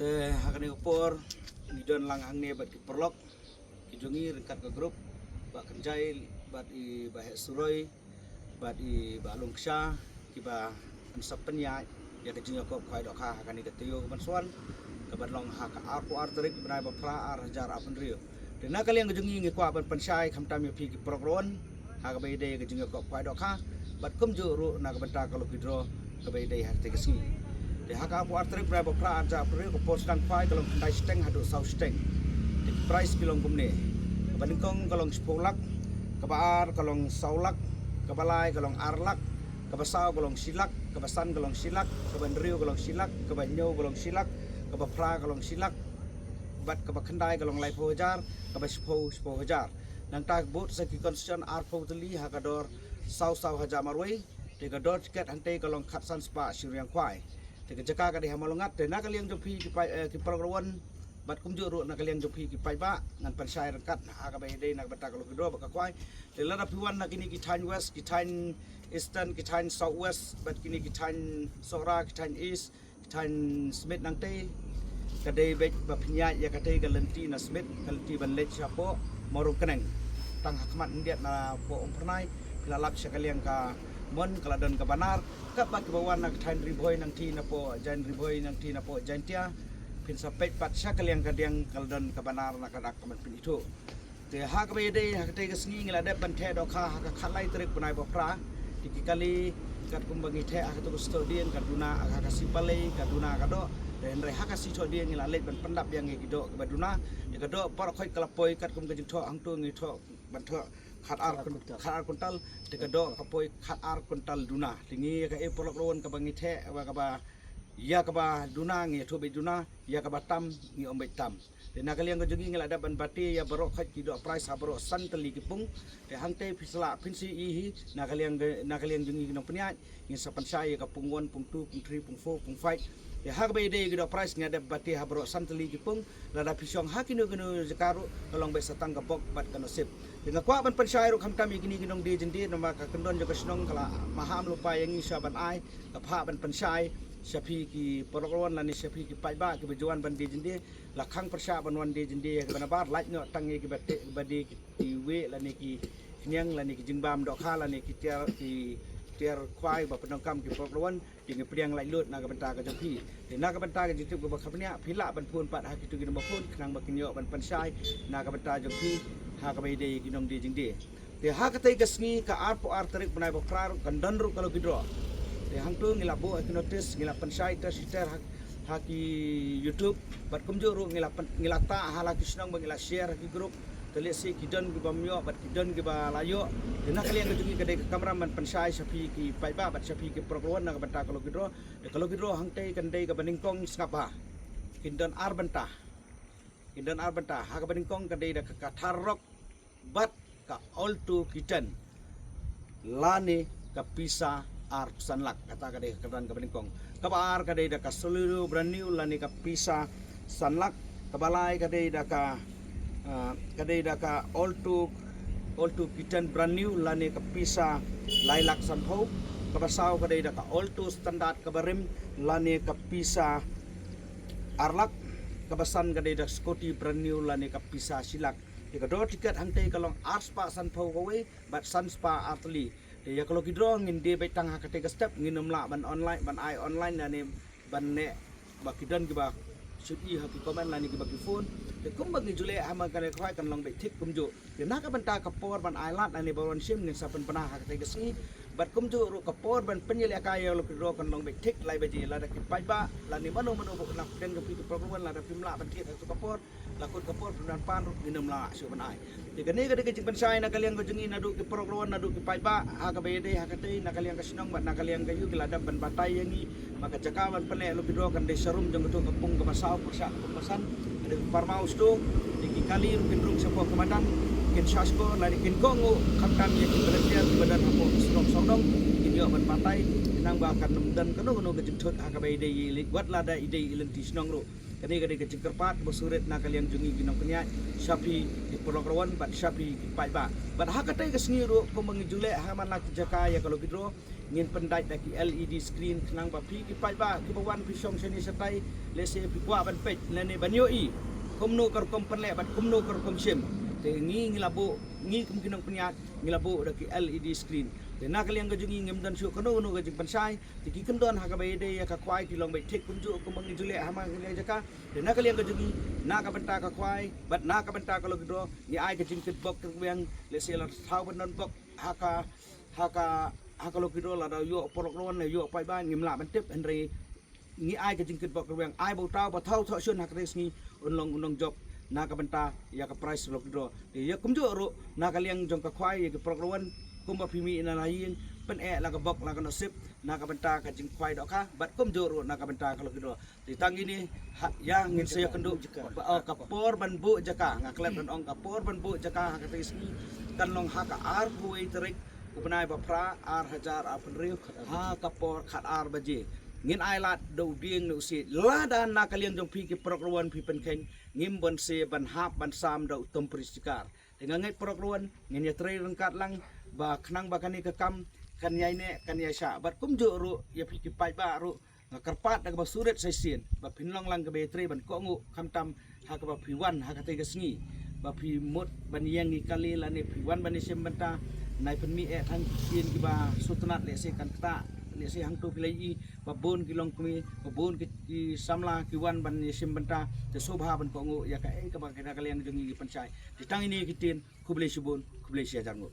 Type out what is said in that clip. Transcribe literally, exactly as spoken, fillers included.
Eh, ha kane ka por ngi don lang hangne bad ki paralok ki jong ngi ryngkat ka grup, Bah Kynjai bad i Bah Heh Suroi bad i Bah Lungksha, kiba yn sa pynïaid ïa ka jingïakob khwai dohkha ha kane ka taïew ka ban swan, ka ban long ha ka arphew ar tarik bnai ba phra ar hajar arphew hynriew. Te na ka liang ka jong ngi ngi kwah ban pynshai khamtam ïa phi ki paralok ruh ha kaba ïadei ka jingïakob khwai dohkha bad kumjuh ruh na ka bynta ka lucky draw kaba ïadei ha kata ka sngi. Te ha ka arphew ar tarik bnai ba phra ar hajar arphew hynriew, ka por sdang khwai ka long khyndai shiteng haduh saw shiteng. Te ki prize ki long kumne: kaba nyngkong ka long shiphew lak, kaba ar ka long saw lak, kaba lai ka long ar lak, kaba saw ka long shi lak, kaba san ka long shi lak, kaba hynriew ka long shi lak, kaba hynñiew ka long shi lak, kaba phra ka long shi lak, bad kaba khyndai ka long laiphew hajar, kaba shiphew shiphew hajar. Nangta bud sa ki concession arphew tylli ha ka dor saw saw hajar marwei. Te ka dor tiket hangtei ka long khatsan spah shi ryngkhwai. Te ka jaka ka dei ha Mawlyngngat. Te na ka liang jong phi ki pai, eh, ki paralok ruh bad kumjuh ruh na ka liang jong phi ki paidbah, ngan pynshai ryngkat ha kaba ïadei na ka bynta ka lucky draw bad ka khwai. Te lada phi wan na kine ki thaiñ West, ki thaiñ Eastern, ki thaiñ South West bad kine ki thaiñ Sohra, ki thaiñ East, ki thaiñ Smit nangtei, ka dei beit ba phin ïaid ïa katei ka lynti na Smit, ka lynti ban leit shapoh Mawrung Kneng. Tang ha khmat khyndiat napoh Umphyrnai, phi la lap sha ka liang ka mon, ka la don ka banar. Katba kiba wan na ka thaiñ Ri Bhoi nangtei napoh Jain, Ri Bhoi nangtei napoh Jaintia, phin sa peit pat sha ka liang ka diang, ka la don ka banar na ka dak ka ban pynithuh. Te ha kaba ïadei ha katei ka sngi ngi la dep ban theh dohkha ha ka khatlai tarik bnai ba phra. Te ki kali katkum ba ngi theh ha kato ka sitoh dieng ka duna, ha ka sipalei ka duna ka doh. Te hynrei ha ka sitoh dieng ngi la leit ban pyndap ïa ngi ki doh kiba duna. Te ka doh baroh khoit ka la poi katkum ka jingthoh hangto ngi thoh ban thoh khat ar kun-, khat ar kuntal. Te ka doh ka poi khat ar kuntal duna. Te ngi ïa ka e paralok ruh kaba ngi theh, ïa kaba, ïa kaba duna ngi ïathuh beit duna, ïa kaba tam ngi ym beit tam. Te na ka liang ka jong ngi ngi la dep ban bati ïa baroh khoit ki doh prize ha baroh san tylli ki pung. Te hangtei phi sa lah phin sa ïohi hi na ka liang ka, na ka liang jong ngi ki nongpynïaid, ngin sa pynshai ïa ka pung one, pung two, pung three, pung four, pung five. Te ha kaba ïadei ki doh prize ngi la dep bati ha baroh san tylli ki pung. Lada phi shong ha kino kino jaka ruh ka long beit sa tang ka bok bad ka nasib. Te nga kwah ban pynshai ruh khamtam ïa kine ki nongdie jingdie, namar ka kyndon jong ka shnong ka la maham lypa ïa ngi shuwa ban ai, ka phah ban pynshai sha phi ki paralok ruh lane sha phi ki paidbah kiba ju wan ban die jingdie. La khang pyrshah ban wan die jingdie ïa kiba nabar, lait noh tang ïa kiba teh, kiba die ki, ki wei lane ki khñiang lane ki jingbam dohkha lane ki tiar, ki tiar khwai ba pyndonkam ki paralok ruh. Te ngi pdiang laitluid na ka bynta ka jong phi. Te na ka bynta ka jingtip kaba khapniah phi lah ban phone pat ha kito ki number phone khnang ba kin ïoh ban pynshai na ka bynta jong phi ha kaba ïadei ki nongdie jingdie. Te ha katei ka sngi ka arphew ar tarik bnai ba phra ruh kan don ruh ka lucky draw. Te hangto ngi la buh ha ki notice, ngi la pynshai ter shi ter ha, ha ki YouTube bad kumjuh ruh ngi la pyn-, ngi la tah ha la ki shnong bad ngi la share ha ki group. Te lehse ki don kiba ym ïoh bad ki don kiba la ïoh. Te na ka liang ka jong ngi ka dei ka kamram ban pynshai sha phi ki paidbah bad sha phi ki paralok ruh na ka bynta ka lucky draw. Te ka lucky draw hangtei kan dei kaba nyngkong sngap bha. Kin don ar bynta. Kin don ar bynta. Ha kaba nyngkong ka dei da ka, ka thar rock bad ka Alto K ten lane ka pisa arphew san lak. Kata ka dei ka kyrdan kaba nyngkong. Kaba ar ka dei da ka Celerio brand new lane ka pisa san lak. Kaba lai ka dei da ka, ah, ka dei da ka Alto, Alto K ten brand new lane ka pisa lai lak sanphew. Kaba saw ka dei da ka Alto standard kaba rim lane ka pisa ar lak. Kaba san ka dei da Scooty brand new lane ka pisa shi lak. Te ka dor tiket hangtei ka long ar spah sanphew kawei bad san spah ar tylli. Te ïa ka lucky draw ngin die beit tang ha katei ka step, ngin ym lah ban online, ban ai online lane ban neh ba ki don kiba shu i ha ki comment lane kiba ki phone. Te kumba ngi ju leh ha man kane ka khwai kan long beit thik kumjuh. Te na ka bynta ka por ban ai lad lane ban wan shim ngin sa pynbna ha katei ka sngi. Bad kumjuh ruh ka por ban pynïalehkai ïa ka lucky draw kan long beit thik lai baje. Lada ki paidbah lane mano mano ba u nang pdiang jong phi ki paralok ruh lada phim lah ban thied ha kato ka por, la kut ka por pynban pan ruh ngin ym lah shuh ban ai. Te kane ka dei ka jingpynshai na ka liang ka jong ngi naduh ki paralok ruh naduh ki paidbah ha kaba ïadei ha katei na ka liang ka shnong bad na ka liang ka ïew ki la dep ban batai ïa ngi. Ma ka jaka ban pynleh lucky draw kan dei sharum jong kato ka pung kaba saw pyrshah ka pung kaba san. Ka dei ka Parmaw Sto. Te ki kali ruh kin rung shapoh ka madan, kin shah shkor lane kin kohnguh khamtam ïa ki volunteer kiba don hapoh Shnong Sawdong, kin ïoh ban batai khnang ba kan ym don kano kano ka jingthut ha kaba ïadei ïa i leit wat lada i dei i lynti shnong ruh. Kane ka dei ka jingkyrpad ba surit na ka liang jong ngi ki nongpynïaid sha phi ki paralok ruh bad sha phi ki paidbah. Bad ha katei ka sngi ruh kumba ngi ju leh ha man la ki jaka ïa ka lucky draw, ngin pyndait da ki L E D screen khnang ba phi ki paidbah kiba wan phi shong shane shatai, lehse phi kwah ban peit lane ban ïohi kumno ka rukom pynleh bad kumno ka rukom shim. Te ngi ngi la buh, ngi kum ki nongpynïaid ngi la buh da ki L E D screen. Te na ka liang ka jong ngi ngim don shuh kano kano ka jingpynshai. Te ki kyndon ha kaba ïadei ïa ka khwai ki long beit thik kumjuh kumba ngi ju leh ha man ka liang jaka. Te na ka liang ka jong ngi, na ka bynta ka khwai bad na ka bynta ka lucky draw, ngi ai ka jingkit bok kyrwiang, lehse la thaw ban don bok ha ka, ha ka, ha ka lucky draw, lada ïoh por lok ruan, la ïoh paidbah, ngim lah ban tip, hynrei ngi ai ka jingkit bok kyrwiang, ai ba uta uba thaw thoh shun ha kata ka sngi un long u nongjop na ka bynta ïa ka prize lucky draw. Te ïa kumjuh ruh na ka liang jong ka khwai ïa ki por lok ruan, kumba phi mih na la ïing, pyneh la ka bok la ka nusip na ka bynta ka jingkhwai dohkha bad kumjuh ruh na ka bynta ka lucky draw. Te tang ine, ha, ïa ngin sa ïakynduh ba, oh, ka por ban buh jaka, nga klet ban ong ka por ban buh jaka ha kata ka sngi kan long ha ka arphew wei tarik u bnai ba phra, ar hajar arphew hynriew, ha ka por khatar baje. Ngin ai lad da u dieng ne u siej, lada na ka liang jong phi ki por lok ruan phi pynkheiñ, ngim banse ban hap ban sam da u tum pristikar. Te nga ngeit por lok ruan ngin ïatrei ryngkat lang ba khnang ba kane ka kam kan ïai neh kan ïai shah. Bad kumjuh ruh ïa phi ki paidbah ruh nga kyrpad da kaba surit sa shisien ba phin long lang kaba ïatrei ban kohnguh, khamtam ha kaba phi wan ha katei ka sngi ba phi mut ban ïeng ïa kali lane phi wan ban ïashim bynta. Nai pynmih eh tang ki ktien kiba sngewtynnat, lehse kan ktah, lehse hangto phi la ïohi ba bun ki longkmie, ba bun ki, ki samla ki wan ban ïashim bynta. Te sngewbha ban kohnguh ïa kaei kaba na ka liang jong ngi ki pynshai. Te tang ine ki ktien, khublei shibun, khublei shihajar nguh.